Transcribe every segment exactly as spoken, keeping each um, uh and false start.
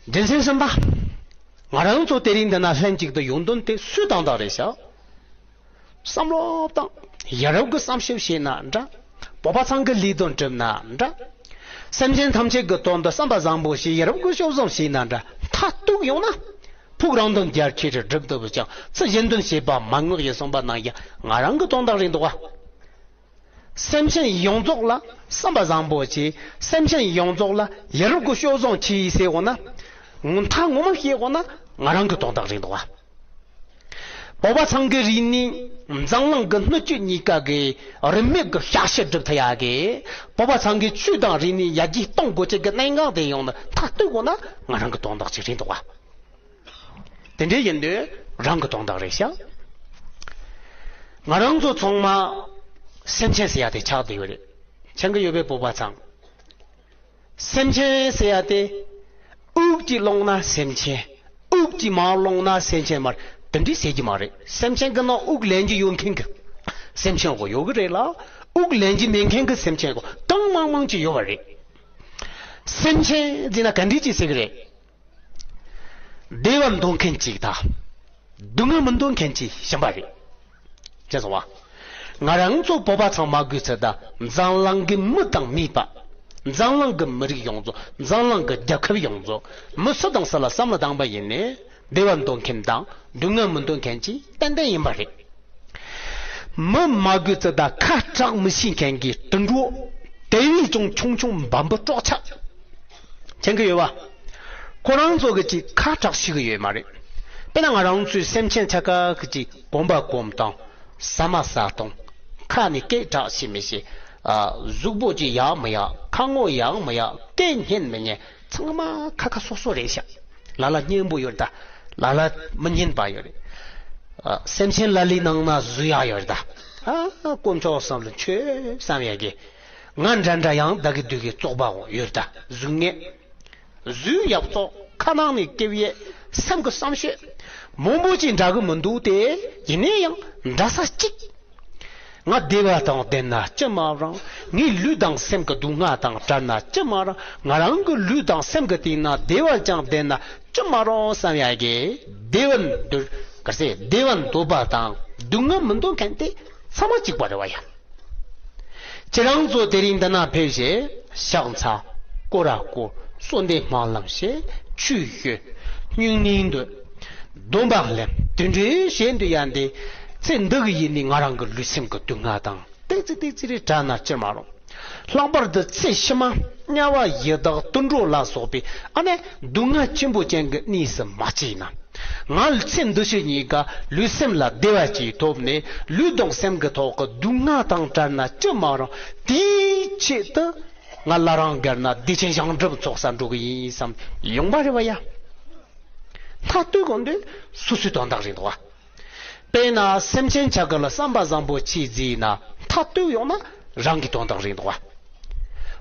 རྒྱུ་མཚན་གསུམ་པ། ང་རང་ཚོ་དེ་རིང་འདི་ན་ལྷན་ཅིག་ཏུ་ཡོང་དོན་དེ་སུའི་དོན་དག་རེད་ཤག་བསམ་བློ་བཏང་། ཡ་རབས་ཀྱི་བསམ་ཞིབ་བྱས་ན་འདྲ། བོད་པ་ཚང་གི་ལས་དོན་སྒྲུབ་ན་འདྲ། སེམས་ཅན་ཐམས་ཅད་ཀྱི་དོན་དུ་བསམ་པ་བཟང་པོ་བྱས། ཡ་རབས་ཀྱི་སྤྱོད་བཟང་བྱས་ན་འདྲ། མཐར་གཏུགས་ཡོང་ན། ཕུགས་རང་དོན་རྒྱ་ཆེ་རུ་སྒྲུབ་ཐུབ་ཅིང་། ཚུལ་གཞན་དོན་བྱེད་པ་མན་ངག་ཡིན་གསུངས་པ་ནང་བཞིན་ང་རང་གི་དོན་དག་རེད་འདུག་བ། སེམས་ཅན་ཡོངས་རྫོགས་ལ་བསམ་པ་བཟང་པོ་བྱས། སེམས་ཅན་ཡོངས་རྫོགས་ལ་ཡ་རབས་ཀྱི་སྤྱོད་བཟང་བྱས་ཡིན་ཟེར་འོང་ན། ངོ་མཐའ་ངོ་མ་བཤད་འོང་ན་ང་རང་གི་དོན་དག་རེད་འདུག་བ། བོད་པ་ཚང་གི་རིག་གནས་འཛམ་གླིང་གི་སྣོད་བཅུད་གཉིས་ཀ་གི་རིན་མེད་ཀྱི་ཤ་ཤེད་སྒྲུབ་ཐུབ་ཡ་གི། བོད་པ་ཚང་གི་ཆོས་དང་རིག་གནས་ཡར་རྒྱས་གཏོང་དགོས་ཆེད་ཀྱི་གནད་འགག་དེ་ཡོང་ན། མཐར་གཏུགས་འོང་ན་ང་རང་གི་དོན་དག་ཅིག་རེད་འདུག་བ། དེ་འདྲ་ཡིན་དུས་རང་གི་དོན་དག་རེད་ཤག་ང་རང་ཚོ་ཚང་མ་སེམས་ཅན་ཟེར་ཡ་དེ་ཆགས་བསྡད་ཡོད་རེད། མཁྱེན་གྱི་ཡོད་པས་བོད་པ་ཚང་། སེམས་ཅན་ཟེར་ཡ་དེ་དབུགས་ཀྱིས་བླངས་ན་སེམས་ཅན། དབུགས་ཀྱིས་མ་བླངས་ན་སེམས་ཅན་མ་རེད། དེ་འདྲ་ཟེར་གྱི་མ་རེད། སེམས་ཅན་གྱི་ནང་དབུགས་ལེན་གྱི་ཡོད་མཁན་གྱི་སེམས་ཅན་གོ་ཡོད་གི་རེད་ལ། དབུགས་ལེན་གྱི་མེད་མཁན་གྱི་སེམས་ཅན་གོ་གང་མང་མང་ཅིག་ཡོད་པ་རེད། སེམས་ཅན་ཟེར་ན་ག་འདྲ་ཅིག་ཟེར་གི་རེད། བདེ་བ་འདོད་མཁན་གཅིག་དང་། སྡུག་བསྔལ་མི་འདོད་མཁན་གཅིག་གཞན་པ་རེད། ཅེས་སོ་བ། ང་རང་ཚོ་བོད་པ་ཚང་མ་དགོས་ཚུལ་དང་འཛམ་གླིང་གི་མི་དང་མིན་པ། འཛམ་གླིང་གི་མི་རིགས་ཡོངས་རྫོགས། འཛམ་གླིང་གི་རྒྱལ་ཁབ་ཡོངས་རྫོགས། མི་སུ་དང་སུ་ལ་བསམ་བློ་བཏང་པ་ཡིན་ནའི་བདེ་བ་འདོད་མཁན་དང་སྡུག་བསྔལ་མི་འདོད་མཁན་གཅིག་ཏན་ཏན་ཡིན་པ་རེད། མི་མ་དགོས་ཚུལ་དང་ཁ་གྲག་མི་ཤེས་མཁན་གྱི་དུད་འགྲོ། དེ་བས་ཀྱང་ཆུང་ཆུང་འབའ་འབུ་སྲོག་ཆགས། མཁྱེན་གྱི་ཡོད་བ། ཁོ་རང་ཚོ་གི་ཅིག་ཁ་གྲག་ཤེས་གི་ཡོད་མ་རེད། དཔེར་ན་ང་རང་ཚོའི་སེམས་ཅན་ཆ་ག་གི་ཅིག་གོམ་པ་གོམ་སྟངས། ཟ་མ་ཟ་སྟངས། ཁ་ནས་སྐད་གྲག་ཤེས་མི་ཤེས། ཨ། གཟུགས་པོ་ཅིག་ཡག་མི་ཡག་ཁ་ངོ་ཡག་མི་ཡག་སྐད་སྙན་མི་སྙན། ཚང་མ་ཁ་ཁ་སོ་སོ་རེད་ཤག་ལ་ལ་སྙན་པོ་ཡོད་རེད་ད། ལ་ལ་མི་སྙན་པ་ཡོད་རེད། ཨ། སེམས་ཅན་ལ་ལའི་ནང་ན་གཟུགས་ཡག་ཡོད་རེད་ད། ཨ། དཀོན་མཆོག་གསུམ་ལ་མཆོད་བསམ་ཡ་གི། ང་འདྲ་འདྲ་ཡང་བདག་གི་སྡུག་གི་བཙོག་པའོ་ཡོད་ད། གཟུགས་ངན། གཟུགས་ཡག་བཙོག་ཁ་ནང་ནས་སྐྱེ་བའི་སེམས་ཀྱི་བསམ་ཤེས་མང་པོ་ཅིག་འདྲ་གི་མི་འདུག་སྟེ། ཡིན་ན་ཡང་འདྲ་ས་གཅིག་ང་བདེ་བ་དང་ལྡན་ན་ཅི་མ་རུང་། ངའི་ལུས་དང་སེམས་ཀྱི་སྡུག་བསྔལ་དང་བྲལ་ན་ཅི་མ་རུང་། ང་རང་གི་ལུས་དང་སེམས་ཀྱི་སྟེང་ན་བདེ་བ་ཅང་ལྡན་ན་ཅི་མ་རུང་བསམ་ཡ་གི། བདེ་བ་འདོད། ག་ཚད་བདེ་བ་འདོད་པ་དང་སྡུག་བསྔལ་མི་འདོད་མཁན་དེ་ཚང་མ་གཅིག་པ་རེད་བ་ཡ། ཁྱེད་རང་ཚོ་དེ་རིང་འདི་ན་ཕེབས་བྱས་ཕྱག་འཚལ། སྐོར་ར་བསྐོར། གསོལ་འདེབས་སྨོན་ལམ་བྱེད། ཆོས་ཞུ། སྨྱུང་གནས་འདོན། སྡོམ་པ་ལེན། དེ་འདྲའི་བྱེད་འདོད་ཡ་འདི། ཚེ་འདི་གི་ཡིན་ནི་ང་རང་གི་ལུས་སེམས་ཀྱི་སྡུག་བསྔལ་དང་ཏོག་ཙི་ཏོག་ཙི་རེ་བྲལ་ན་ཅི་མ་རུང་། ལྷག་པར་དུ་ཚེ་ཕྱི་མ་དམྱལ་བ་ཡི་དྭགས་དུད་འགྲོ་ལ་སོགས་པའི་ཨ་ནི་སྡུག་བསྔལ་ཆེན་པོ་ཅན་གྱི་གནས་སུ་མ་སྐྱེས་ན། ང་ཚེ་འདི་ཕྱི་གཉིས་ཀ་ལུས་སེམས་ལ་བདེ་བ་ཅིག་ཐོབ་ནས་ལུས་དང་སེམས་ཀྱི་ཐོག་གི་སྡུག་བསྔལ་དང་བྲལ་ན་ཅི་མ་རུང་། དེའི་ཆེད་དུ་ང་བླ་བྲང་སྒར་ན་བདེ་ཆེན་ཞིང་སྒྲུབ་ཚོགས་ས་འགྲོ་གི་ཡིན་བསམ་ཡོང་པ་རེད་བ་ཡ། མཐའ་སྟོད་གོང་དུ་སོ་སོའི་དོན་དག་རེད་འདུག་བ། དཔེར་ན་སེམས་ཅན་ཆ་ག་ལ་བསམ་པ་བཟང་པོ་ཆེ་བཟླས་ན་མཐའ་སྟོད་ཡོང་ན་རང་གི་དོན་དག་རེད་འདུག་བ།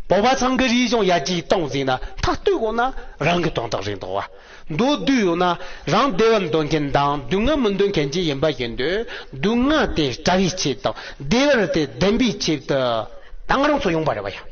བོད་པ་ཚང་གི་རིག་གཞུང་ཡར་རྒྱས་གཏོང་བཟླས་ན་མཐའ་སྟོད་ཡོང་ན་རང་གི་དོན་དག་རེད་འདུག་བ། མདོར་བསྡུས་ཡོང་ན་རང་བདེ་བ་འདོད་མཁན་དང་སྡུག་བསྔལ་མི་འདོད་མཁན་ཅིག་ཡིན་པ་བཞིན་དུ། སྡུག་བསྔལ་དེ་བྲལ་བའི་ཆེད་དང་བདེ་བ་དེ་ལྡན་པའི་ཆེད་དུ་ད་ང་རང་ཚོ་ཡོང་པ་རེད་བ་ཡ།